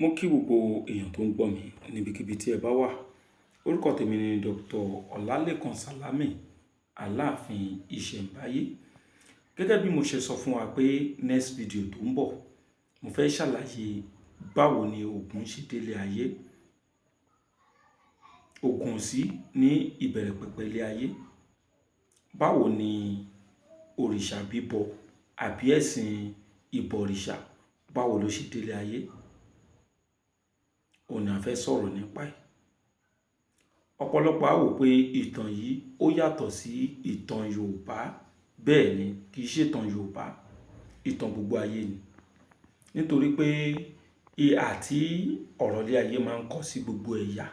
Mo kí gbogbo èèyàn tó ń gbọ́ mi níbikíbi tí ẹ bá wà. Orúkọ tèmi ni Dr. Ọlálékan Sàlámì, Aláàfin Ìṣẹ̀mbáyé. Gẹ́gẹ́ bí mo ṣe sọ fún wa pé next video tó ń bọ̀, mo fẹ́ ṣàlàyé báwo ni Ògún ṣe délé ayé. Ògún sí ní ìbẹ̀rẹ̀ pẹ̀pẹ̀ ilé ayé. Báwo ni òrìṣà bíbọ àbí ẹ̀sìn ìbọ̀rìṣà, báwo ló ṣe délé ayé? Òun ni a fẹ́ sọ̀rọ̀ nípa ẹ̀. Ọ̀pọ̀lọpọ̀ á wò pé ìtàn yìí ó yàtọ̀ sí ìtàn Yorùbá. Bẹ́ẹ̀ ni, kì í ṣe ìtàn Yorùbá, ìtàn gbogbo ayé ni. Nítorí pé ìhà tí ọ̀rọ̀ ilé ayé máa ń kọ sí gbogbo ẹ̀yà,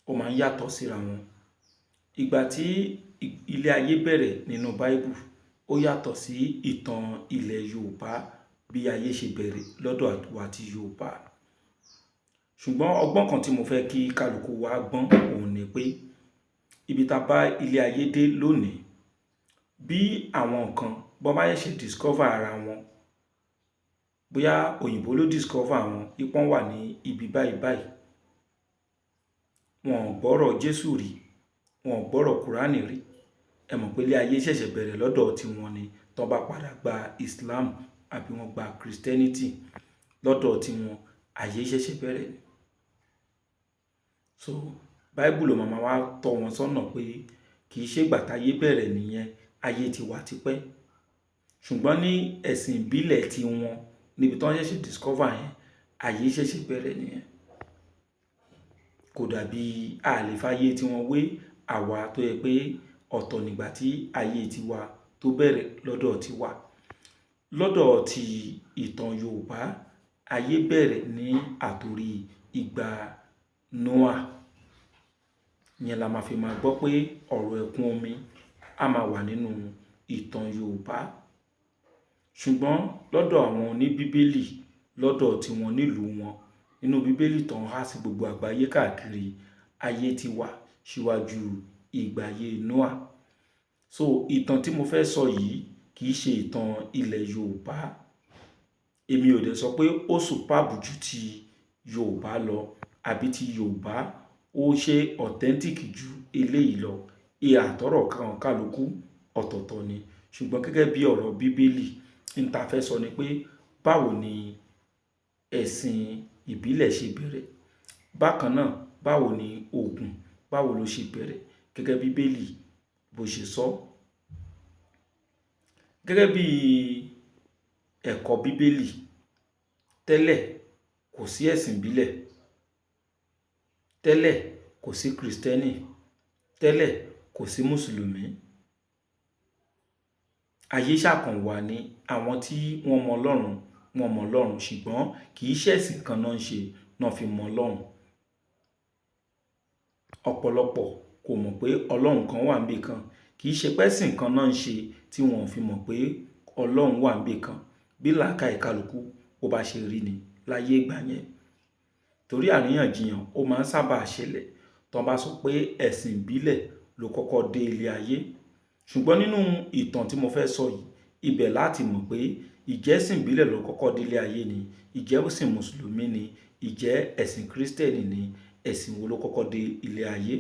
ó máa ń yàtọ̀ síra wọn. Ìgbà tí ilé ayé bẹ̀rẹ̀ nínú Báíbù, ó yàtọ̀ sí ìtàn ilẹ̀ Yorùbá bí ayé ṣe bẹ̀rẹ̀ lọ́dọ̀ àwa ti Yorùbá. Ṣùgbọ́n ọgbọ́n kan tí mo fẹ́ kí kálukú wa gbọ́n òun ni pé ibi tá bá ilé ayé dé lónìí, bí àwọn kan bọ́ bá ṣẹ̀ṣẹ̀ discover ara wọn, bóyá òyìnbó ló discover wọn, ipọ́n wà ní ibi báyìí báyìí, wọn ò gbọ́rọ̀ Jésù rí, wọn ò gbọ́rọ̀ Kùránì rí. Ẹ mọ̀ pé ilé ayé ṣẹ̀ṣẹ̀ bẹ̀rẹ̀ lọ́dọ̀ tiwọn ni. Tán bá padà gba Islam àbí wọ́n gba Christianity, lọ́dọ̀ tiwọn ayé ṣẹ̀ṣẹ̀ bẹ̀rẹ̀ ni. So Báíbù ló máa wá tọ́ wọn sọ́nà pé kì í ṣe ìgbà táyé bẹ̀rẹ̀ nìyẹn, ayé ti wà tipẹ́. Ṣùgbọ́n ní ẹ̀sìn ìbílẹ̀ tí wọn, níbi tí wọ́n ṣẹ̀ṣẹ̀ discover yẹn, ayé ṣẹ̀ṣẹ̀ bẹ̀rẹ̀ nìyẹn. Kò dàbí àlè fàyè tí wọ́n wé àwa tó yẹ pé ọ̀tọ̀ nígbà tí ayé tiwa tó bẹ̀rẹ̀ lọ́dọ̀ tiwa. Lọ́dọ̀ ti ìtàn Yorùbá, ayé bẹ̀rẹ̀ ní àtorí ìgbà Noah. Ìyẹn la máa fi máa gbọ́ pé ọ̀rọ̀ ẹ̀kún omi a máa wà nínú ìtàn Yorùbá. Ṣùgbọ́n lọ́dọ̀ àwọn oní bíbélì, lọ́dọ̀ tí wọ́n nílùú wọn, nínú bíbélì tó ń há sí gbogbo àgbáyé káàkiri, ayé ti wà síwájú ìgbà ayé Noah. So ìtàn tí mo fẹ́ sọ yìí kì í ṣe ìtàn ilẹ̀ Yorùbá. Èmi ò dẹ̀ sọ pé ó superb ju ti Yorùbá lọ àbí ti Yorùbá ó ṣe authentic ju eléyìí lọ. Ìhà tọ̀rọ̀ kan kálukú ọ̀tọ̀ọ̀tọ̀ ni. Ṣùgbọ́n gẹ́gẹ́ bí ọ̀rọ̀ bíbélì, n ta fẹ́ sọ ni pé báwo ni ẹ̀sìn ìbílẹ̀ ṣe bẹ̀rẹ̀. Bákan náà, báwo ni Ògún, báwo ló ṣe bẹ̀rẹ̀ gẹ́gẹ́ bíbélì bó ṣe sọ. Gẹ́gẹ́ bí ẹ̀kọ́ bíbélì, tẹ́lẹ̀ kò sí ẹ̀sìn ìbílẹ̀, tẹ́lẹ̀ kò sí Kristẹni, tẹ́lẹ̀ kò sí Mùsùlùmí. Ayé ṣàkàn wà ní àwọn tí wọ́n mọ Ọlọ́run, wọ́n mọ Ọlọ́run, ṣùgbọ́n kì í ṣe ẹ̀sìn kan náà ń ṣe náà fi mọ Ọlọ́run. Ọ̀pọ̀lọpọ̀ kò mọ̀ pé Ọlọ́run kan wà níbí kan. Kì í ṣe pé ẹ̀sìn kan náà ń ṣe tí wọ́n fi mọ̀ pé Ọlọ́run wà níbí kan. Bí làákàyè kálukú bó bá ṣe rí ni láyé ìgbà yẹn. Torí àríyànjiyàn ó máa ń sábà ṣẹlẹ̀ tí wọ́n bá sọ pé ẹ̀sìn ìbílẹ̀ ló kọ́kọ́ dé ilé ayé. Ṣùgbọ́n nínú ìtàn tí mo fẹ́ sọ yìí, ibẹ̀ láti mọ̀ pé ìjẹ́ ẹ̀sìn ìbílẹ̀ ló kọ́kọ́ dé ilé ayé ni, ìjẹ́ ẹ̀sìn Mùsùlùmí ni, ìjẹ́ ẹ̀sìn Kristẹni ni, ẹ̀sìn wo ló kọ́kọ́ dé ilé ayé.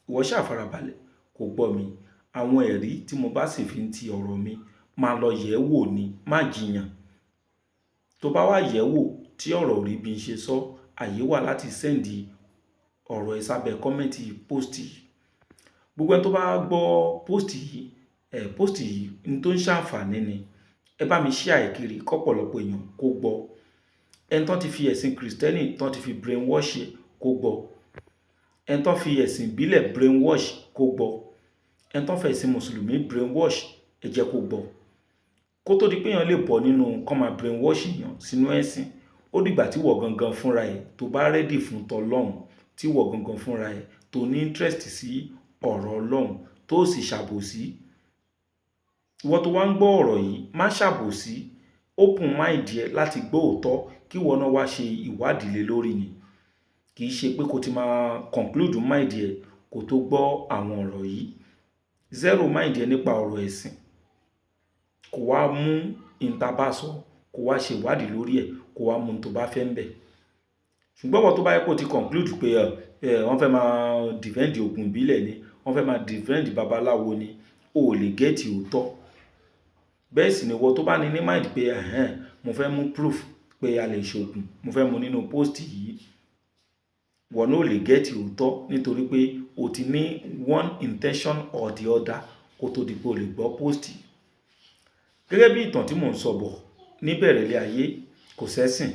Ìwọ ṣá farabalẹ̀ kó gbọ́ mi. Àwọn ẹ̀rí tí mo bá sì fi ń ti ọ̀rọ̀ mi, máa lọ yẹ̀ wò ni, má jiyàn. Tó bá wá yẹ̀ wò tí ọ̀rọ̀ ò rí bí n ṣe sọ, àyè wà láti send ọ̀rọ̀ ẹ sábẹ́ comment post yìí. Gbogbo ẹni tó bá gbọ́ post yìí, post yìí ní tó ń ṣàǹfààní ni. Ẹ bá mi share ẹ̀ kiri kọ́pọ̀lọpọ̀ èèyàn kó gbọ́. Ẹni tó ti fi ẹ̀sìn Kristẹni tó ti fi brainwash ẹ kó gbọ́. Ẹni tó fi ẹ̀sìn ìbílẹ̀ brainwash kó gbọ́. Ẹni tó fi ẹ̀sìn Mùsùlùmí brainwash, ẹ jẹ́ kó gbọ́. Kó tó di pé èèyàn lè bọ́ nínú kó máa brainwash èèyàn sínú ẹ̀sìn, ó dìgbà tí ìwọ gangan fúnra ẹ tó bá ready fún tọlọ́run, tí ìwọ gangan fúnra ẹ tó ní interest sí ọ̀rọ̀ Ọlọ́run tó sì ṣàbòsí. Ìwọ tó wá ń gbọ́ ọ̀rọ̀ yìí, má ṣàbòsí. Open mind ẹ láti gbọ́ òótọ́ kí ìwọ náà wá ṣe ìwádìí lé lórí ni. Kì í ṣe pé kó ti máa conclude mind ẹ kó tó gbọ́ àwọn ọ̀rọ̀ yìí. Zero mind ẹ nípa ọ̀rọ̀ ẹ̀sìn. Kó wá mú ìta bá sọ, kó wá ṣe ìwádìí lórí ẹ̀, kó kó wá mú un tó bá fẹ́ ń bẹ̀. Ṣùgbọ́n wọ́n tó bá yẹ kó ti conclude pé ẹ wọ́n fẹ́ máa defend ògùn ìbílẹ̀ ni, wọ́n fẹ́ máa defend babaláwo ni, o ò lè get òótọ́. Bẹ́ẹ̀ sì ni wọ́n tó bá ní ní mind pé ẹ̀hẹ́n, mo fẹ́ mú proof pé a lè ṣògùn, mo fẹ́ mú nínú post yìí, wọ́n náà ò lè get òótọ́, nítorí pé o ti ní one intention or the other kó tó di pé o lè gbọ́ post yìí. Gẹ́gẹ́ bí ìtàn tí mò ń sọ bọ̀, níbẹ̀rẹ̀ ilé ayé kò sẹ́sìn.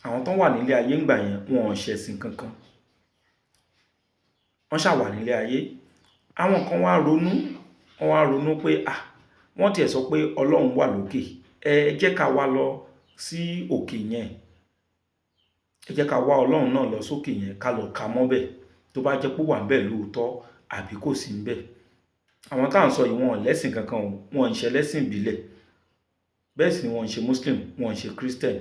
Àwọn tó wà nílé ayé ńgbà yẹn, wọn ò ṣẹ̀sìn kankan, wọ́n ṣà wà nílé ayé. Àwọn kan wá ronú, wọ́n wá ronú pé ah, wọ́n tiẹ̀ sọ pé Ọlọ́run wà lókè, ẹ jẹ́ ká wá lọ sí òkè yẹn, ẹ jẹ́ ká wá Ọlọ́run náà lọ sókè yẹn, ká lọ ka mọ́bẹ̀, tó bá jẹ́ pé ó wà ńbẹ̀ lóòótọ́ àbí kò sí ńbẹ̀. Àwọn tá à ń sọ yìí, wọn ò lẹ́sìn kankan o, wọn ò ń ṣe ẹlẹ́sìn ìbílẹ̀, bẹ́ẹ̀ sì ni wọn ò ń ṣe Muslim, wọn ò ń ṣe Christian.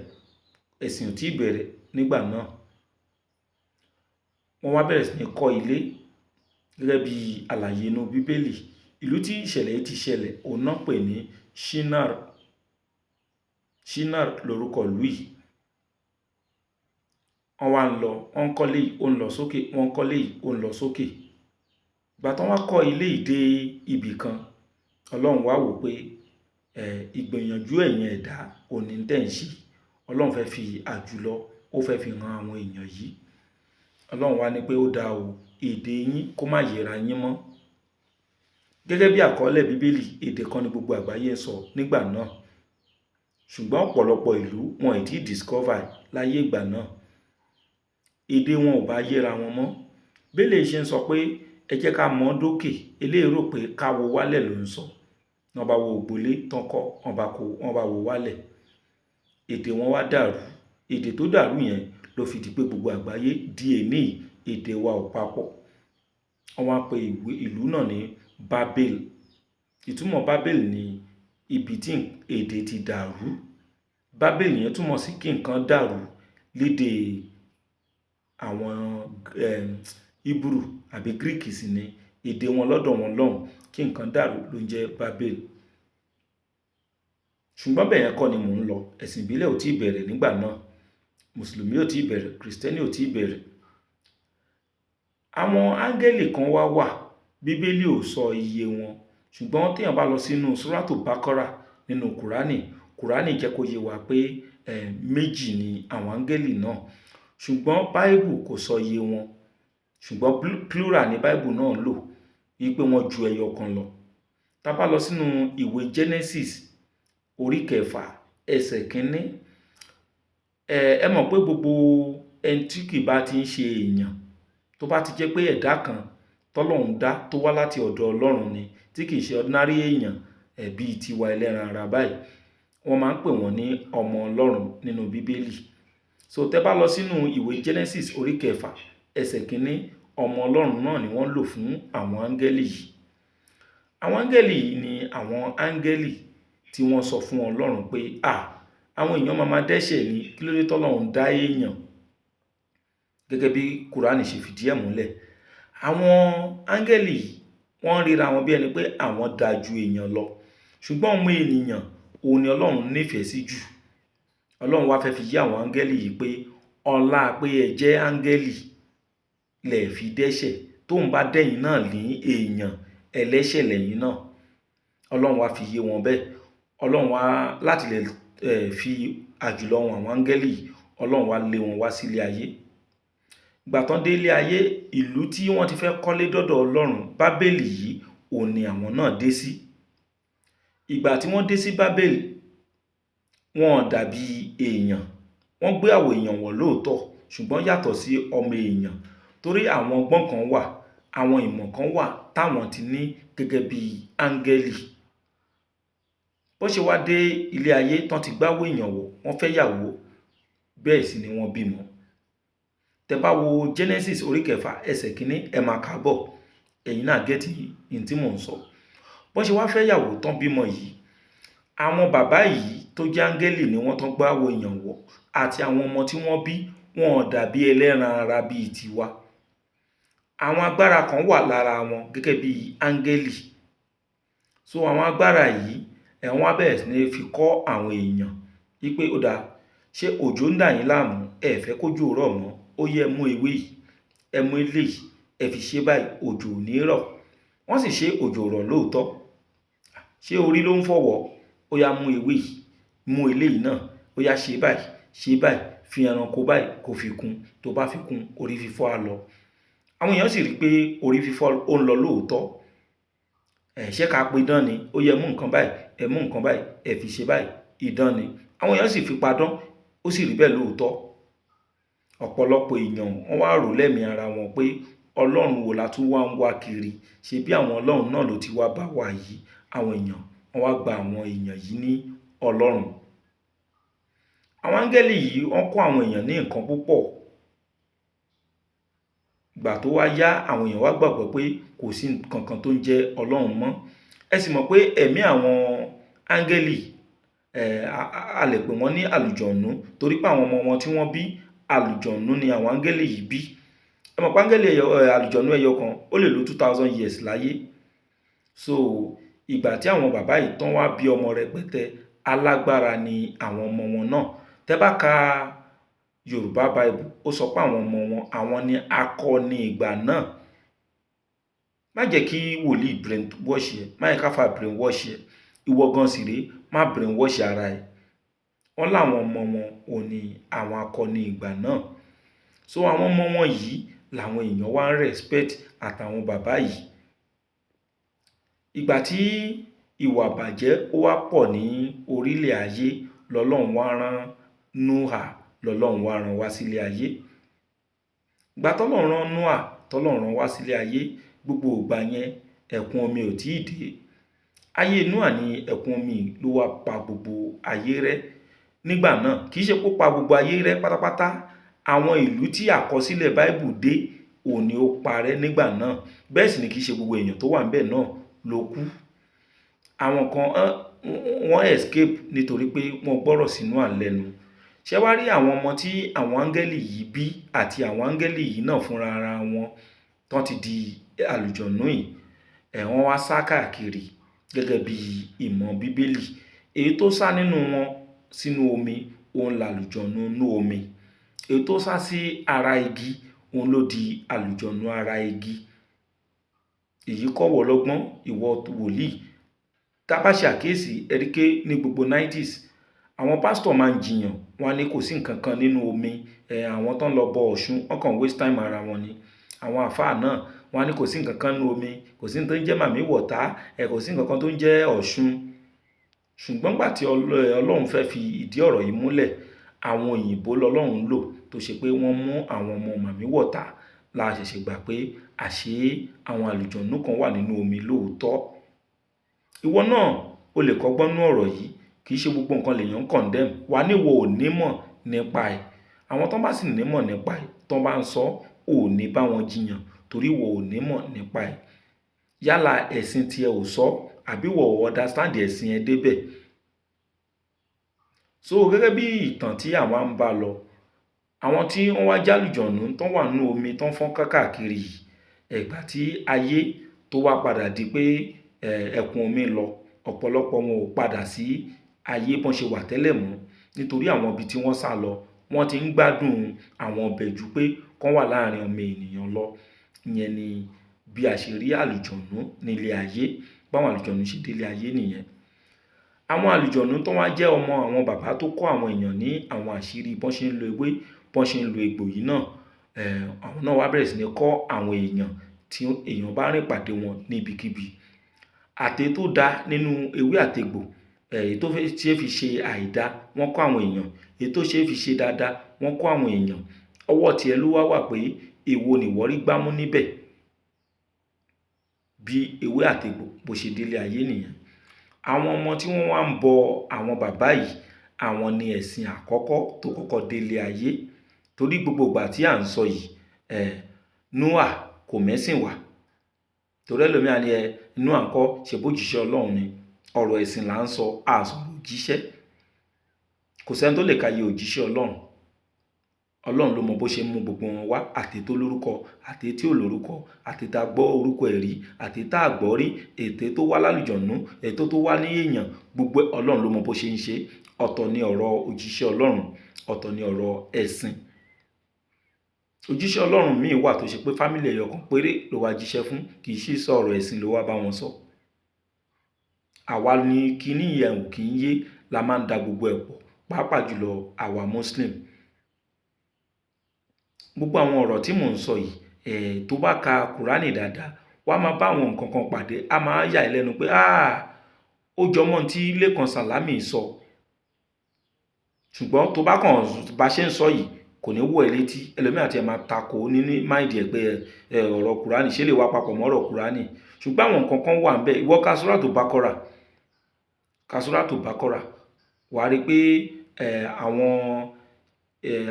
Ẹ̀sìn ò tí ì bẹ̀rẹ̀ nígbà náà. Wọ́n wá bẹ̀rẹ̀ sí ní kọ́ ilé gẹ́gẹ́ bí àlàyé inú Bíbélì. Ìlú tí ìṣẹ̀lẹ̀ yìí ti ṣẹlẹ̀, òun náà pè ní Shinar. Shinar lorúkọ ìlú yìí. Wọ́n wá ń lọ, wọ́n ń kọ́lé yìí, ó ń lọ sókè, wọ́n ń kọ́lé yìí, ó ń lọ sókè. Ìgbà tí wọ́n wá kọ́ ilé yìí dé ibì kan, Ọlọ́run wá wò pé ìgbìyànjú ẹ̀yin ẹ̀dá òní tẹ̀ ń ṣe. Ọlọ́run fẹ́ fi àjùlọ, ó fẹ́ fi hàn àwọn èèyàn yìí. Ọlọ́run wá ní pé ó dáa o, èdè yín kó má yẹra yín mọ́. Gẹ́gẹ́ bí àkọọ́lẹ̀ Bíbélì, èdè kan ní gbogbo àgbáyé ń sọ nígbà náà. Ṣùgbọ́n ọ̀pọ̀lọpọ̀ ìlú wọn ì tí discover láyé ìgbà náà. Èdè wọn ò bá yéra wọn mọ́. Bẹ́lẹ̀ ṣe ń sọ pé ẹ jẹ́ ká mọ̀ dókè, eléyìí rò pé ká wo wálẹ̀ ló ń sọ. Wọ́n bá wo ògbólé tán kọ́, wọ́n bá kó, wọ́n bá wo wálẹ̀. Èdè wọn wá dàrú. Èdè tó dàrú yẹn ló fi di pé gbogbo àgbáyé di èní, èdè wa ò papọ̀. Wọ́n wá pe ìwé ìlú náà ní Babel. Ìtumọ̀ Babel ní ibi tí èdè ti dàrú. Babel yẹn túmọ̀ sí kí nǹkan dàrú lédè àwọn Hebrew àbí Greek sì ni èdè wọn lọ́dọ̀ wọn lọ́hùn. Kí nǹkan dàrú ló ń jẹ́ Babel. Ṣùgbọ́n bẹ́ẹ̀ yẹn kọ́ ni mò ń lọ. Ẹ̀sìn ìbílẹ̀ ò tí ì bẹ̀rẹ̀ nígbà náà. Mùsùlùmí ò tí ì bẹ̀rẹ̀, Kristẹni ò tí ì bẹ̀rẹ̀. Àwọn áńgẹ́lì kan wá wà, Bíbélì ò sọ iye wọn. Ṣùgbọ́n tí èèyàn bá lọ sínú Suratu Baqara nínú Kùránì, Kùránì jẹ́ kó yé wa pé méjì ni àwọn áńgẹ́lì náà. Ṣùgbọ́n Báíbù kò sọ iye wọn. Ṣùgbọ́n plural ni Báíbù náà lò, wípé wọ́n ju ẹyọ kan lọ. Tá bá lọ sínú ìwé Genesis orí kẹfà ẹsẹ̀ kínní, ẹ mọ̀ pé gbogbo ẹni tí kì bá ti ń ṣe èèyàn, tó bá ti jẹ́ pé ẹ̀dá kan tọ́lọ́run dá tó wá láti ọ̀dọ̀ Ọlọ́run ni, tí kì í ṣe ordinary èèyàn, bíi tiwa ẹlẹ́ran ara báyìí, wọ́n máa ń pè wọ́n ní ọmọ Ọlọ́run nínú Bíbélì. So tẹ́ bá lọ sínú ìwé Genesis orí kẹfà ẹsẹ̀ kínní, ọmọ Ọlọ́run náà ni wọ́n lò fún àwọn áńgẹ́lì yìí. Àwọn áńgẹ́lì yìí ni àwọn áńgẹ́lì tí wọ́n sọ fún Ọlọ́run pé à, àwọn èèyàn máa ma dẹ́ṣẹ̀ ni, kí ló dé tọ́lọ́run dá èèyàn? Gẹ́gẹ́ bí Kùránì ṣe fìdí ẹ̀ múlẹ̀. Àwọn áńgẹ́lì yìí wọ́n ríra wọn bí ẹni pé àwọn dáa ju èèyàn lọ. Ṣùgbọ́n ọmọ ènìyàn òun ni Ọlọ́run nífẹ̀ẹ́ sí jù. Ọlọ́run wá fẹ́ fi yé àwọn áńgẹ́lì yìí pé ọlá pé ẹ jẹ́ áńgẹ́lì lẹ̀ fi dẹ́ṣẹ̀, tóun bá dẹ̀yìn náà ní èèyàn ẹlẹ́ṣẹ̀ lẹ́yìn náà. Ọlọ́run wá fi yé wọn bẹ́ẹ̀. Ọlọ́run wá láti lè fi àjùlọ wọn àwọn áńgẹ́lì yìí, Ọlọ́run wá lé wọn wá sílé ayé. Ìgbà tán dé ilé ayé, ìlú tí wọ́n ti fẹ́ kọ́lé dọ́dọ̀ Ọlọ́run, Bábélì yìí, òun ni àwọn náà dé sí. Ìgbà tí wọ́n dé sí Bábélì, wọn ò dàbí èèyàn. Wọ́n gbé àwọ̀ èèyàn wọ̀ lóòótọ́, ṣùgbọ́n yàtọ̀ sí ọmọ èèyàn. Torí àwọn ọgbọ́n kan wà, àwọn ìmọ̀ kan wà táwọn ti ní gẹ́gẹ́ bí áńgẹ́lì. Bó ṣe wá dé ilé ayé tán ti gbáwó èèyàn wọ̀, wọ́n fẹ́ yàwó, bẹ́ẹ̀ sì ni wọ́n bímọ. Tẹ́ bá wo Genesis orí kẹfà ẹsẹ̀ kínní, ẹ máa kà bọ̀, ẹ̀yin náà get ohun tí mò ń sọ. Bó ṣe wá fẹ́ yàwó tán bímọ yìí, àwọn bàbá yìí tó jẹ́ áńgẹ́lì ni wọ́n tán gbáwó èèyàn wọ̀, àti àwọn ọmọ tí wọ́n bí, wọn ò dàbí ẹlẹ́ran ara bíi tiwa. Àwọn agbára kan wà lára wọn gẹ́gẹ́ bí áńgẹ́lì. So àwọn agbára yìí, wọ́n á bẹ̀rẹ̀ sí ní fi kọ́ àwọn èèyàn wípé ó dáa. Ṣé òjò ń dà yín láàmú? Ẹ fẹ́ kójò rọ̀ mọ́? Ó yẹ mú ewé yìí, ẹ mú eléyìí, ẹ fi ṣe báyìí, òjò ò ní rọ̀. Wọ́n sì ṣe, òjò rọ̀ lóòótọ́. Ṣé orí ló ń fọ̀wọ́? Ó yá mú ewé yìí, mú eléyìí náà, ó yá ṣe báyìí, ṣe báyìí, fi ẹranko báyìí kó fi kún, tó bá fi kún, orí fífọ́ á lọ. Àwọn èèyàn sì rí pé orí fífọ́ ó ń lọ lóòótọ́. Ẹ̀ ṣé ká pe idán ni? Ó yẹ mú nǹkan báyìí, ẹ mú nǹkan báyìí, ẹ fi ṣe báyìí, idán ni. Àwọn èèyàn sì fi padán, ó sì rí bẹ́ẹ̀ lóòótọ́. Ọ̀pọ̀lọpọ̀ èèyàn wọ́n wá rò lẹ́mìí ara wọn pé Ọlọ́run wo la tún wá ń wá kiri? Ṣé bí àwọn Ọlọ́run náà ló ti wá bá wa yìí? Àwọn èèyàn wọ́n wá gba àwọn èèyàn yìí ní Ọlọ́run. Àwọn áńgẹ́lì yìí wọ́n kọ́ àwọn èèyàn ní nǹkan púpọ̀. Ìgbà tó wá yá, àwọn èèyàn wá gbàgbọ́ pé kò sí nǹkan kan tó ń jẹ́ Ọlọ́run mọ́. Ẹ sì mọ̀ pé ẹ̀mí àwọn áńgẹ́lì, a lè pè wọ́n ní àlùjọ̀nú, torí pé àwọn ọmọ wọn tí wọ́n bí àlùjọ̀nú ni àwọn áńgẹ́lì yìí bí. Ẹ mọ̀ pé áńgẹ́lì ẹyọ, àlùjọ̀nú ẹyọ kan ó lè lo 2000 years láyé. So ìgbà tí àwọn bàbá yìí tán wá bí ọmọ rẹpẹtẹ, alágbára ni àwọn ọmọ wọn náà. Tẹ́ bá ka Yorùbá Bible, ó sọ pé àwọn ọmọ wọn, àwọn ni akọni ìgbà náà. Má jẹ́ kí wòlíì brain wash ẹ, má jẹ́ ká fa brain wash ẹ. Ìwọ gan sì rèé, má brain wash ara ẹ. Wọ́n láwọn ọmọ wọn ò ní àwọn akọni ìgbà náà. So àwọn ọmọ wọn yìí làwọn èèyàn wá ń respect àtàwọn bàbá yìí. Ìgbà tí ìwà ìbàjẹ́ ó wá pọ̀ ní orílẹ̀ ayé, lọ́lọ́run wá rán Nóà, lọ́lọ́run wá rán wá sílé ayé. Ìgbà tọ́lọ́run rán Nóà, tọ́lọ́run rán wá sílé ayé, gbogbo ìgbà yẹn ẹ̀kún omi ò tíì dé. Ayé Nóà ní ẹ̀kún omi ló wá pa gbogbo ayé rẹ́. Nígbà náà kì í ṣe pé ó pa gbogbo ayé rẹ́ pátápátá. Àwọn ìlú tí àkọsílẹ̀ Bible dé òun ni ó parẹ́ nígbà náà. Bẹ́ẹ̀ sì ni kì í ṣe gbogbo èèyàn tó wà níbẹ̀ náà ló kú. Àwọn kan wọ́n escape nítorí pé wọ́n gbọ́rọ̀ sí Nóà lẹ́nu. Ṣé wá rí àwọn ọmọ tí àwọn áńgẹ́lì yìí bí àti àwọn áńgẹ́lì yìí náà fúnra ara wọn tán ti di àlùjọ̀nú yìí, wọ́n wá sá káàkiri gẹ́gẹ́ bí ìmọ̀ Bíbélì. Èyí tó sá nínú wọn sínú omi, òun làlùjọ̀nú inú omi. Èyí tó sá sí ara igi, òun ló di àlùjọ̀nú ara igi. Èyí kọ́ wọ lọ́gbọ́n, ìwọ wòlíì. Tá bá ṣe àkíyèsí, ẹ rí pé ní gbogbo 90s, àwọn pásítọ̀ máa ń jiyàn, wọ́n á ní kò sí nǹkan kan nínú omi, àwọn tó ń lọ bọ Ọ̀ṣun, wọ́n kàn waste time ara wọn ni. Àwọn àlfáà náà, wọ́n á ní kò sí nǹkan kan nínú omi, kò sí nǹkan tó ń jẹ́ màmí wọ̀tá, kò sí nǹkan kan tó ń jẹ́ Ọ̀ṣun. Ṣùgbọ́n ìgbà tí Ọlọ́run fẹ́ fi ìdí ọ̀rọ̀ yìí múlẹ̀, àwọn òyìnbó lọ́lọ́run lò tó ṣe pé wọ́n mú àwọn ọmọ màmí wọ̀tá la ṣẹ̀ṣẹ̀ gbà pé àṣé àwọn àlùjọ̀nú kan wà nínú omi lóòótọ́. Ìwọ náà o lè kọ́gbọ́n nínú ọ̀rọ̀ yìí, kì í ṣe gbogbo nǹkan lèèyàn ń condemn. Wà ní ìwọ ò ní mọ̀ nípa ẹ̀. Àwọn tó bá sì nímọ̀ nípa ẹ̀, tó bá ń sọ, ò ní bá wọn jiyàn torí ìwọ ò nímọ̀ nípa ẹ̀. Yálà ẹ̀sìn tí ẹ ò sọ àbí ìwọ ò understand ẹ̀sìn ẹ dé bẹ̀. So gẹ́gẹ́ bí ìtàn tí àwa ń bá lọ, àwọn tí wọ́n wá jálùjọ̀nú tó wà nínú omi tó ń fọ́n káàkiri yìí, ìgbà tí ayé tó wá padà di pé ẹ̀kún omi lọ, ọ̀pọ̀lọpọ̀ wọn ò padà sí ayé bọ́n ṣe wà tẹ́lẹ̀ mọ́. Nítorí àwọn ibi tí wọ́n sá lọ, wọ́n ti ń gbádùn àwọn ọbẹ̀ ju pé kán wà láàrin ọmọ ènìyàn lọ. Ìyẹn ni bí a ṣe rí àlùjọ̀nú ní ilé ayé, báwọn àlùjọ̀nú ṣe dé ilé ayé nìyẹn. Àwọn àlùjọ̀nú tó wá jẹ́ ọmọ àwọn bàbá tó kọ́ àwọn èèyàn ní àwọn àṣírí bọ́n ṣe ń lo ewé, bọ́n ṣe ń lo egbò yìí náà, àwọn náà wá bẹ̀rẹ̀ sí ní kọ́ àwọn èèyàn tí èèyàn bá rìn pàdé wọn ní ibikíbi. Àti tó dá nínú ewé àti egbò, èyí tó ṣe fi ṣe àìda, wọ́n kọ́ àwọn èèyàn. Èyí tó ṣe fi ṣe dáadáa, wọ́n kọ́ àwọn èèyàn. Ọwọ́ tí ẹ ló wá wà pé èwo ni ìwọ rí gbámú níbẹ̀. Bí ewé àti egbò bó ṣe dé ilé ayé nìyẹn. Àwọn ọmọ tí wọ́n wá ń bọ àwọn bàbá yìí, àwọn ni ẹ̀sìn àkọ́kọ́ tó kọ́kọ́ dé ilé ayé. Torí gbogbo ìgbà tí à ń sọ yìí, Nóà kò mẹ́sìn wá. Torí ẹlòmíràn ní Nóà ńkọ́, ṣe bó jíṣẹ́ Ọlọ́run ni. Ọ̀rọ̀ ẹ̀sìn là ń sọ, a sọ̀rọ̀ òjíṣẹ́. Kò sí ẹni tó lè ka iye òjíṣẹ́ Ọlọ́run. Ọlọ́run ló mọ bó ṣe ń mú gbogbo wọn wá, àti tó lórúkọ, àti tí ò lórúkọ, àti tá gbọ́ orúkọ ẹ̀ rí, àti tá gbọ́ rí, èyí tó wá lálùjọ̀nú, èyí tó wá ní èèyàn, gbogbo Ọlọ́run ló mọ bó ṣe ń ṣe. Ọ̀tọ̀ ni ọ̀rọ̀ òjíṣẹ́ Ọlọ́run, ọ̀tọ̀ ni ọ̀rọ̀ ẹ̀sìn. Òjíṣẹ́ Ọlọ́run míì wà tó ṣe pé family ẹyọ kan péré ló wá jíṣẹ́ fún, kì í sì sọ ọ̀rọ̀ ẹ̀sìn ló wá bá wọn sọ. Àwa ni kíní yẹn ò kì í yé, la máa ń da gbogbo ẹ̀ pọ̀, pàápàá jùlọ àwa Muslim. Gbogbo àwọn ọ̀rọ̀ tí mò ń sọ yìí, tó bá ka Kùránì dáadáa, wà á máa bá àwọn nǹkan kan pàdé, a máa yà ẹ́ lẹ́nu pé ó jọmọ́ tí Lékan Sàlámì sọ. Ṣùgbọ́n tó bá kàn bá ṣe ń sọ yìí, kò ní wọ̀ ẹ́ létí. Ẹlòmíràn àti ẹ̀ máa takò nínú máìdì ẹ̀ pé ọ̀rọ̀ Kùránì ṣé lè wá papọ̀ mọ́ ọ̀rọ̀ Kùránì. Ṣùgbọ́n àwọn nǹkan kan wà níbẹ̀. Ìwọ ka Suratu Baqara, ka Suratu Baqara, wà á rí pé àwọn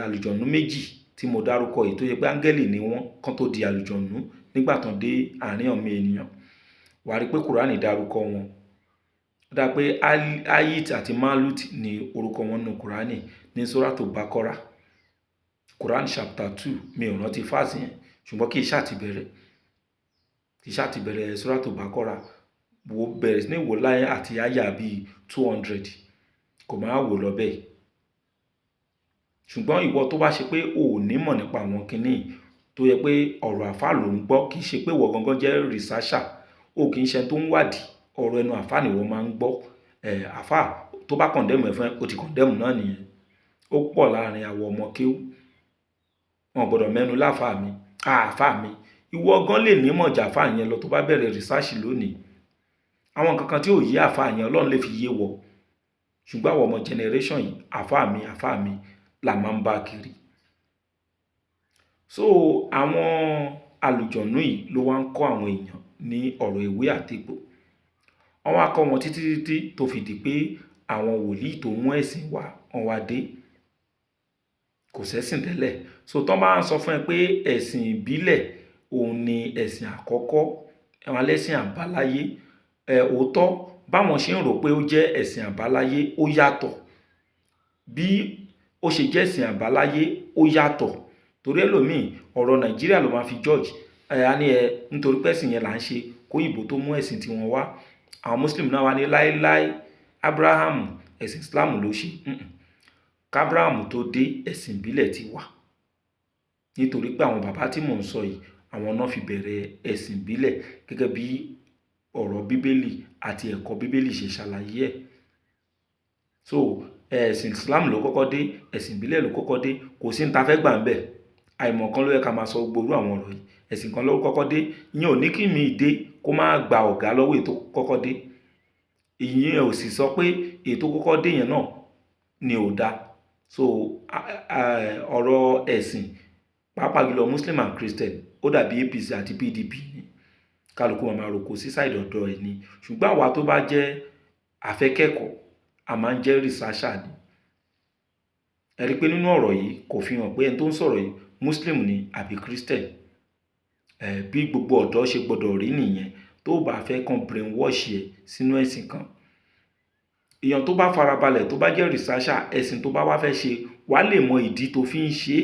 àlùjọ̀nú méjì tí mo dárúkọ yìí tó yẹ pé áńgẹ́lì ni wọ́n kán tó di àlùjọ̀nú nígbà tán dé àárín ọmọ ènìyàn. Wà á rí pé Kùránì dárúkọ wọn. Ó dá pé Ayit àti Malut ni orúkọ wọn nínú Kùránì ní Suratu Baqara. Quran chapter 2, mi ò rántí fásì yẹn, ṣùgbọ́n kì í ṣáà ti bẹ̀rẹ̀. Kì í ṣáà ti bẹ̀rẹ̀ Suratu Baqara. Wo bẹ̀rẹ̀ sí ní wò láyé àti àyà bí 200, kò máa wò lọ bẹ́ẹ̀. Ṣùgbọ́n ìwọ tó bá ṣe pé o ò ní mọ̀ nípa àwọn kíní tó yẹ pé ọ̀rọ̀ àfá ló ń gbọ́, kì í ṣe pé ìwọ gangan jẹ́ researcher, o kì í ṣe ẹni tó ń wádìí, ọ̀rọ̀ ẹnu àfá ni ìwọ máa ń gbọ́. Àfá tó bá condemn ẹ fún ẹ, o ti condemn náà nìyẹn. Ó pọ̀ láàrin àwọn ọmọ kéwú. Wọn ò gbọdọ̀ mẹ́nu láfà mi, àfá mi. Ìwọ gan lè ní mọ̀ jà àfá yẹn lọ tó bá bẹ̀rẹ̀ research lónìí. Àwọn nǹkan kan tí ò yé àfá yẹn, Ọlọ́run lè fi yé wọ. Ṣùgbọ́n àwọn ọmọ generation yìí, àfá mi, àfá mi là máa ń bá kiri. So àwọn àlùjọ̀nú yìí ló wá ń kọ́ àwọn èèyàn ní ọ̀rọ̀ ewé àti egbò. Wọ́n wá kọ́ wọn títí títí tó fi di pé àwọn wòlíì tó mú ẹ̀sìn wá, wọ́n wá dé. Kò sẹ́sìn tẹ́lẹ̀. So tán bá ń sọ fún ẹ pé ẹ̀sìn ìbílẹ̀ òun ni ẹ̀sìn àkọ́kọ́, àwọn ẹlẹ́sìn àbáláyé, òótọ́ báwọn ṣe ń rò pé ó jẹ́ ẹ̀sìn àbáláyé ó yàtọ̀. Bí ó ṣe jẹ́ ẹ̀sìn àbáláyé ó yàtọ̀. Torí ẹlòmíì ọ̀rọ̀ Nàìjíríà ló máa fi judge. Á ní nítorí pé ẹ̀sìn yẹn là ń ṣe, kóyìnbó tó mú ẹ̀sìn tí wọn wá. Àwọn Muslim náà wá ní láíláí Abraham ẹ̀sìn Islam ló ṣe. Kábraham tó dé, ẹ̀sìn ìbílẹ̀ ti wà. Nítorí pé àwọn bàbá tí mò ń sọ yìí, àwọn náà fi bẹ̀rẹ̀ ẹ̀sìn ìbílẹ̀ gẹ́gẹ́ bí ọ̀rọ̀ Bíbélì àti ẹ̀kọ́ Bíbélì ṣe ṣàlàyé ẹ̀. So ẹ̀sìn Islam ló kọ́kọ́ dé, ẹ̀sìn ìbílẹ̀ ló kọ́kọ́ dé, kò sí ní ta fẹ́ gbà ń bẹ̀. Àìmọ̀ kan ló yẹ ká máa sọ gbogbo àwọn ọ̀rọ̀ yìí. Ẹ̀sìn kan ló kọ́kọ́ dé, ìyẹn ò ní kí mi dé kó má gba ọ̀gá lọ́wọ́ èyí tó kọ́kọ́ dé. Ìyẹn ò sì sọ pé èyí tó kọ́kọ́ dé yẹn náà ni ò da. So ọ̀rọ̀ ẹ̀sìn, pàápàá jùlọ Muslim and Christian, ó dàbí APC àti PDP ni. Kálukú máa máa roko sí side ọ̀dọ̀ ẹ̀ ni. Ṣùgbọ́n àwa tó bá jẹ́ afẹ́kẹ́kọ̀ọ́, a máa ń jẹ́ researcher ni. Ẹ rí i pé nínú ọ̀rọ̀ yìí kò fi hàn pé ẹni tó ń sọ̀rọ̀ yìí Muslim ni àbí Christian. Bí gbogbo ọ̀dọ́ ṣe gbọdọ̀ rí nìyẹn tó bá fẹ́ kan brainwash ẹ sínú ẹ̀sìn kan. Èèyàn tó bá farabalẹ̀, tó bá jẹ́ researcher, ẹ̀sìn tó bá wá fẹ́ ṣe, wà á lè mọ ìdí tó fi ń ṣe,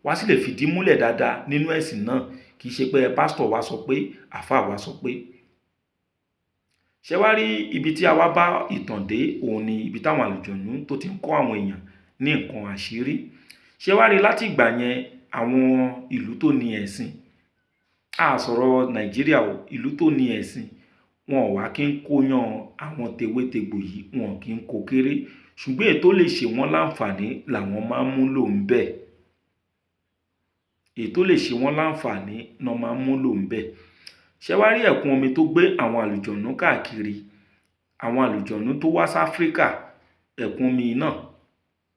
wà á sì lè fìdí múlẹ̀ dáadáa nínú ẹ̀sìn náà. Kì í ṣe pé pastor wa sọ pé, àfá wa sọ pé. Ṣé wá rí ibi tí a wá bá ìtàn dé, òun ni ibi táwọn àlùjọ̀nú tó ti ń kọ́ àwọn èèyàn ní nǹkan àṣírí. Ṣé wá rí láti ìgbà yẹn àwọn ìlú tó ní ẹ̀sìn, a sọ̀rọ̀ Nàìjíríà o, ìlú tó ní ẹ̀sìn, wọn ò wá kí ń kó yan àwọn tewétegbò yìí, wọn kì í kó kéré. Ṣùgbọ́n èyí tó lè ṣe wọ́n láǹfààní làwọn máa ń mú lò ń bẹ̀. Èyí tó lè ṣe wọ́n láǹfààní náà máa ń mú lò ń bẹ̀. Ṣé wá rí ẹ̀kún omi tó gbé àwọn àlùjọ̀nú káàkiri, àwọn àlùjọ̀nú tó wá sí Áfríkà, ẹ̀kún omi náà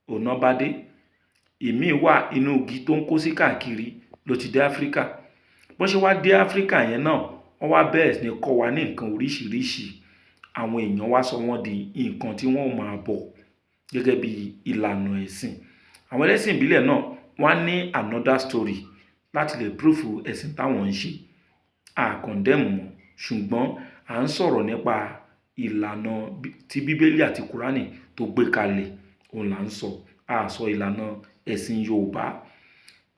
ò ná bá dé. Ìmí wà inú igi tó ń kó sí káàkiri ló ti dé Áfríkà. Bó ṣe wá dé Áfríkà yẹn náà, wọ́n wá bẹ̀rẹ̀ sí ní kọ́ wa ní nǹkan oríṣiríṣi. Àwọn èèyàn wá sọ wọ́n di nǹkan tí wọ́n máa bọ̀ gẹ́gẹ́ bí ìlànà ẹ̀sìn. Àwọn ẹlẹ́sìn ìbílẹ̀ náà wọ́n á ní another story láti lè proof ẹ̀sìn táwọn ń ṣe. A condemn wọn, ṣùgbọ́n à ń sọ̀rọ̀ nípa ìlànà tí Bíbélì àti Kùránì tó gbé kalẹ̀, òun là ń sọ. A sọ ìlànà ẹ̀sìn Yorùbá.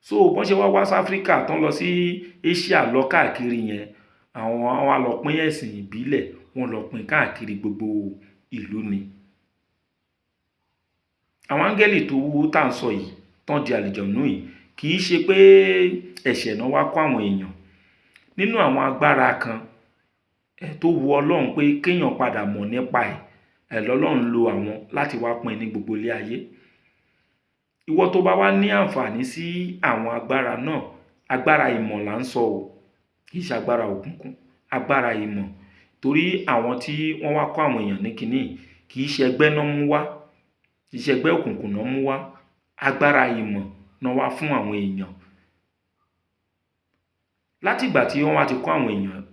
So bó ṣe wá wá sí Áfríkà tán lọ sí Asia lọ káàkiri yẹn, àwọn wá lọ pín ẹ̀sìn ìbílẹ̀, wọ́n lọ pín káàkiri gbogbo ìlú ni. Àwọn áńgẹ́lì tó wú tá à ń sọ yìí tán di àlìjọ̀nú yìí, kì í ṣe pé ẹ̀ṣẹ̀ náà wá kó àwọn èèyàn nínú àwọn agbára kan tó wu Ọlọ́run pé kéèyàn padà mọ̀ nípa ẹ̀ lọ́lọ́run lo àwọn láti wá pín ní gbogbo ilé ayé. Ìwọ tó bá wá ní àǹfààní sí àwọn agbára náà, agbára ìmọ̀ là ń sọ o, kì í ṣe agbára òkùnkùn, agbára ìmọ̀. Torí àwọn tí wọ́n wá kọ́ àwọn èèyàn ní kinní, kì í ṣe ẹgbẹ́ náà mú wá, kì í ṣe ẹgbẹ́ òkùnkùn náà mú wá, agbára ìmọ̀ náà wá fún àwọn èèyàn. Látìgbà tí wọ́n wá ti kọ́ àwọn èèyàn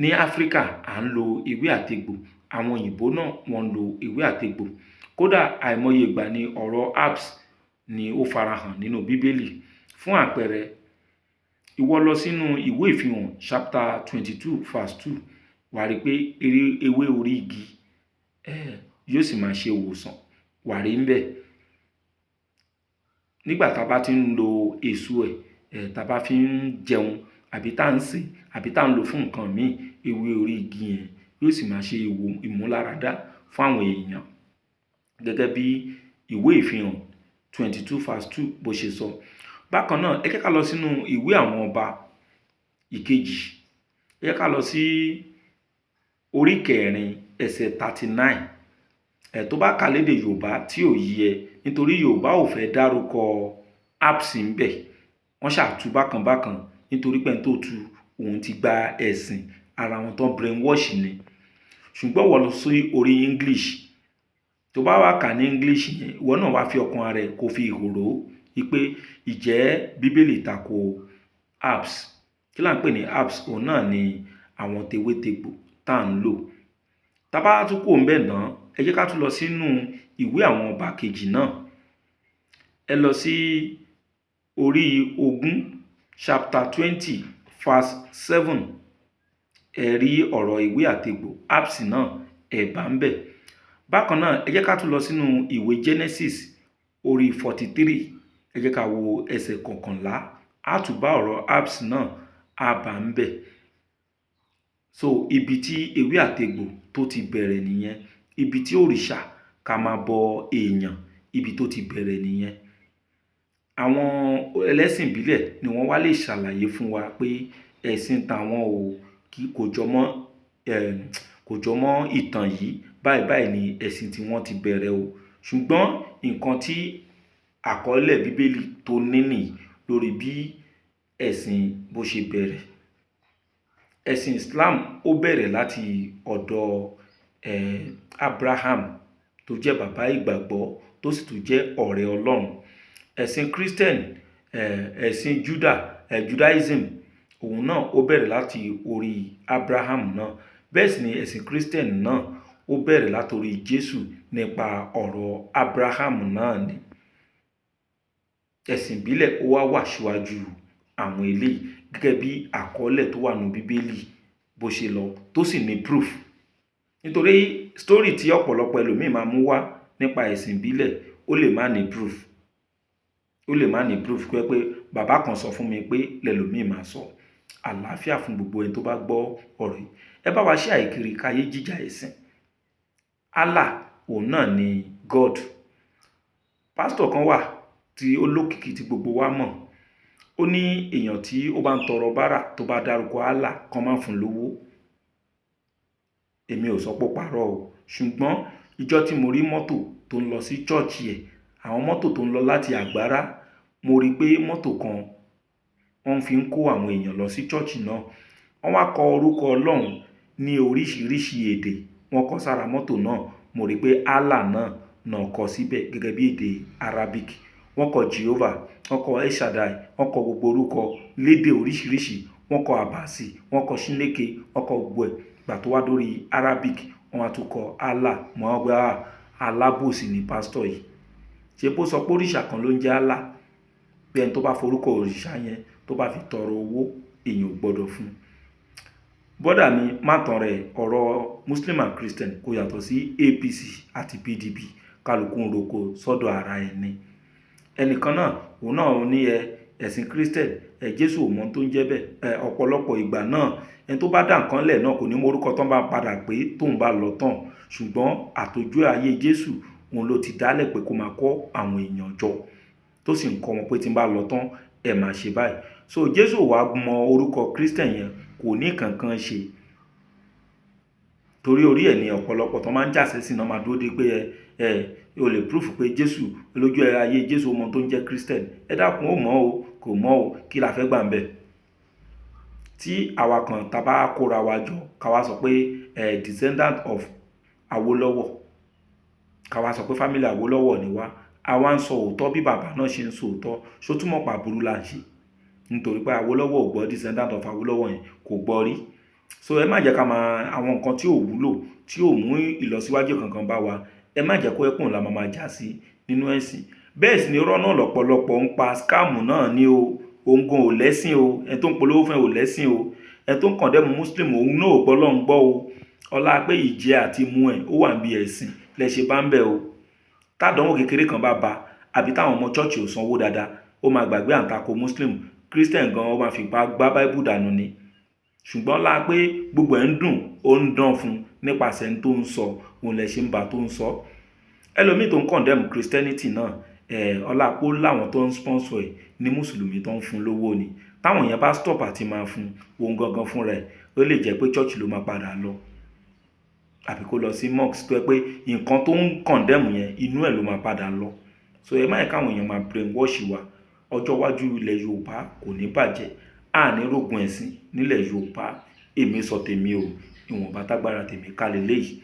ní Áfríkà, à ń lo ewé àtegbò, àwọn òyìnbó náà wọ́n ń lo ewé àtegbò. Kódà àìmọye ìgbà ni ọ̀rọ̀ herbs ni ó farahàn nínú Bíbélì. Fún àpẹẹrẹ, ìwọ lọ sínú ìwé Ìfihàn chapter 22 verse 2, wà á rí pé ewé orí igi yóò sì máa ṣe ìwòsàn, wà á rí ń bẹ̀. Nígbà tá a bá ti ń lo èso ẹ̀, tá a bá fi ń jẹun àbí tá ń sè àbí tá ń lò fún nǹkan míì, ewé orí igi yẹn yóò sì máa ṣe ìmúláradá fún àwọn èèyàn. Gẹ́gẹ́ bí ìwé Ìfihàn 22 verse 2 bó ṣe sọ. Bákan náà, ẹ jẹ́ ká lọ sínú ìwé àwọn ọba ìkejì. Ẹ jẹ́ ká lọ sí orí kẹrin ẹsẹ̀ 39. Tó bá kà lédè Yorùbá tí ò yé ẹ, nítorí Yorùbá ò fẹ́ dárúkọ herbs ń bẹ̀. Wọ́n ṣàtú bákan bákan nítorí pé ẹni tó tu òun ti gba ẹ̀sìn ara wọn tán, brainwash ni. Ṣùgbọ́n wọ́n lọ sí orí English. Tó bá wá kà ní English yẹn, ìwọ náà wá fi ọkàn ara ẹ kó fi ìhòòró wípé ìjẹ́ Bíbélì tako herbs. Kí là ń pè ní herbs? Òun náà ni àwọn tewétegbò tá à ń lò. Tá bá tún kúrò ńbẹ̀ náà, ẹ jẹ́ ká tún lọ sínú ìwé àwọn ọba kejì náà. Ẹ lọ sí orí 20, chapter 20 verse 7. Ẹ rí ọ̀rọ̀ ewé àtegbò herbs náà, ẹ bá ń bẹ̀. Bákan náà, ẹ jẹ́ ká tún lọ sínú ìwé Genesis orí 43. Ẹ jẹ́ ká wo ẹsẹ̀ kọkànlá, á tún bá ọ̀rọ̀ herbs náà, á bá ń bẹ̀. So ibi tí ewé àtegbò tó ti bẹ̀rẹ̀ nìyẹn. Ibi tí òrìṣà ká máa bọ èèyàn, ibi tó ti bẹ̀rẹ̀ nìyẹn. Àwọn ẹlẹ́sìn ìbílẹ̀ ni wọ́n wá lè ṣàlàyé fún wa pé ẹ̀sìn tàwọn ò kí kò jọmọ́, kò jọmọ́ ìtàn yìí, báyìí báyìí ni ẹ̀sìn tí wọ́n ti bẹ̀rẹ̀ o. Ṣùgbọ́n nǹkan tí àkọọ́lẹ̀ Bíbélì tó ní nìyí lórí bí ẹ̀sìn bó ṣe bẹ̀rẹ̀. Ẹ̀sìn Islam ó bẹ̀rẹ̀ láti ọ̀dọ̀ Abraham tó jẹ́ bàbá ìgbàgbọ́ tó sì tún jẹ́ ọ̀rẹ́ Ọlọ́run. Ẹ̀sìn Christian, ẹ̀sìn Judah, Judaism, òun náà ó bẹ̀rẹ̀ láti orí Abraham náà. Bẹ́ẹ̀ sì ni ẹ̀sìn Christian náà ó bẹ̀rẹ̀ láti orí Jésù nípa ọ̀rọ̀ Abraham náà ni. Ẹ̀sìn ìbílẹ̀ ó wá wà síwájú àwọn eléyìí gẹ́gẹ́ bí àkọọ́lẹ̀ tó wà nínú Bíbélì bó ṣe lọ, tó sì ní proof. Nítorí story tí ọ̀pọ̀lọpọ̀ ẹlòmíì máa mú wá nípa ẹ̀sìn ìbílẹ̀, ó lè má ní proof. Ó lè má ní proof pé bàbá kan sọ fún mi pé lẹ́lòmíì máa sọ. Àlàáfíà fún gbogbo ẹni tó bá gbọ́ ọ̀rọ̀ yìí. Ẹ bá wa share ìkiri káyé jíjà ẹ̀sìn. Allah òun náà ni God. Pásítọ̀ kan wà tí ó lókìkí tí gbogbo wa mọ̀. Ó ní èèyàn tí ó bá ń tọrọ bárà tó bá dárúkọ Allah kan máa fún lówó. Èmi ò sọ pé ó parọ́ o. Ṣùgbọ́n ìjọ tí mo rí mọ́tò tó ń lọ sí church ẹ̀, àwọn mọ́tò tó ń lọ láti Àgbárá, mo rí pé mọ́tò kan wọ́n fi ń kó àwọn èèyàn lọ sí church náà. Wọ́n wá kọ orúkọ Ọlọ́run ní oríṣiríṣi èdè, wọ́n kọ sára mọ́tò náà. Mo rí pé Allah náà náà kọ síbẹ̀ gẹ́gẹ́ bí èdè Arabic. Wọ́n kọ Jehovah, wọ́n kọ El Shaddai, wọ́n kọ gbogbo orúkọ lédè oríṣiríṣi, wọ́n kọ Abasi, wọ́n kọ Chineke, wọ́n kọ gbogbo ẹ̀. Ìgbà tó wá dórí Arabic, wọ́n wá tún kọ Allah. Mo wá gbé, alábòsí ni pásítọ̀ yìí. Ṣé bó sọ pé òrìṣà kan ló ń jẹ́ Allah? Bí ẹni tó bá forúkọ òrìṣà yẹn tó bá fi tọrọ owó, èèyàn ò gbọdọ̀ fún un. Bọ́dà mi, má tàn rẹ̀, ọ̀rọ̀ Muslim and Christian kò yàtọ̀ sí APC àti PDP. Kálukú ń roko sọ́dọ̀ ara ẹni. Ẹnìkan náà, òun náà ní ẹ̀sìn Christian, Jésù ò mọ̀ tó ń jẹ́ bẹ́ẹ̀. Ọ̀pọ̀lọpọ̀ ìgbà náà, ẹni tó bá dà nǹkan lẹ̀ náà kò ní mọ orúkọ tán bá padà pé tóun bá lọ tán. Ṣùgbọ́n àtòjú ayé Jésù, Òun ló ti dálẹ̀ pé kó máa kọ́ àwọn èèyàn jọ, tó sì ń kọ́ wọn pé tí n bá lọ tán, ẹ máa ṣe báyìí. So Jésù wàá mọ orúkọ Christian yẹn, kò ní kankan ṣe, torí orí ẹ̀ ní ọ̀pọ̀lọpọ̀ tó máa ń jà sẹ́sìn náà máa dúró de pé ẹ o lè proof pé Jésù lójú ẹ ayé Jésù ó mọ tó ń jẹ́ Christian. Ẹ dákun, ó mọ̀ o, kò mọ̀ o, kí la fẹ́ gbà ń bẹ̀? Tí àwa kan tá bá kóra wa jọ, ká wá sọ pé descendant of Awólọ́wọ̀, ká wá sọ pé family Awólọ́wọ̀ ni wá, àwa ń sọ òótọ́ bí bàbá náà ṣe ń sọ òótọ́, ṣó túmọ̀ pàbúrú là ń ṣe? Nítorí pé Awólọ́wọ̀ ò gbọ́ descendant of Awólọ́wọ̀ yẹn, kò gbọ́ rí. So ẹ má jẹ́ ká máa àwọn nǹkan tí ò wúlò, tí ò mú ìlọsíwájú kankan bá wa, ẹ má jẹ́ kó ẹkùn la máa jà sí nínú ẹ̀sìn. Bẹ́ẹ̀ sì ni irọ́ náà lọ́pọ̀lọpọ̀ ń pa, scam náà ní o. Òǹgàn ò lẹ́sìn o, ẹni tó ń polówó fún ẹ ò lẹ́sìn o, ẹni tó ń condemn Muslim, òun náà ò gbọ́ Ọlọ́run gbọ́ o. Ọlá pé ìjẹ àti mu ẹ̀ ó wà níbi ẹ̀sìn lẹ ṣe bá ń bẹ̀ o. Tádánwò kékeré kan bá ba, àbí táwọn ọmọ church ò sanwó dáadáa, ó máa gbàgbé àǹtakò Muslim, Christian gan, ó máa fipá gbá Bible dànù ni. Ṣùgbọ́n lá pé gbogbo ẹ̀ ń dùn, ó ń dán fún nípasẹ̀ ń tó ń sọ, òun lẹ ṣe ń bá tó ń sọ. Ẹlòmíì tó ń condemn Christianity náà, ọlá pé ó láwọn tó ń sponsor ẹ̀ ní mùsùlùmí tó ń fún lówó ni. Táwọn yẹn bá stop àti máa fún òun gangan fún rẹ̀, ó lè jẹ́ pé church ló máa padà lọ, àbí kó lọ sí mosque, tó yẹ pé nǹkan tó ń condemn yẹn, inú ẹ̀ ló máa padà lọ. So ẹ má yẹ káwọn èèyàn máa brainwash wa. Ọjọ́ iwájú ilẹ̀ Yorùbá kò ní bàjẹ́, àní rógun ẹ̀sìn nílẹ̀ Yorùbá. Èmi sọ tèmi o, ìwọ̀nba tágbára tèmi ká leléyìí.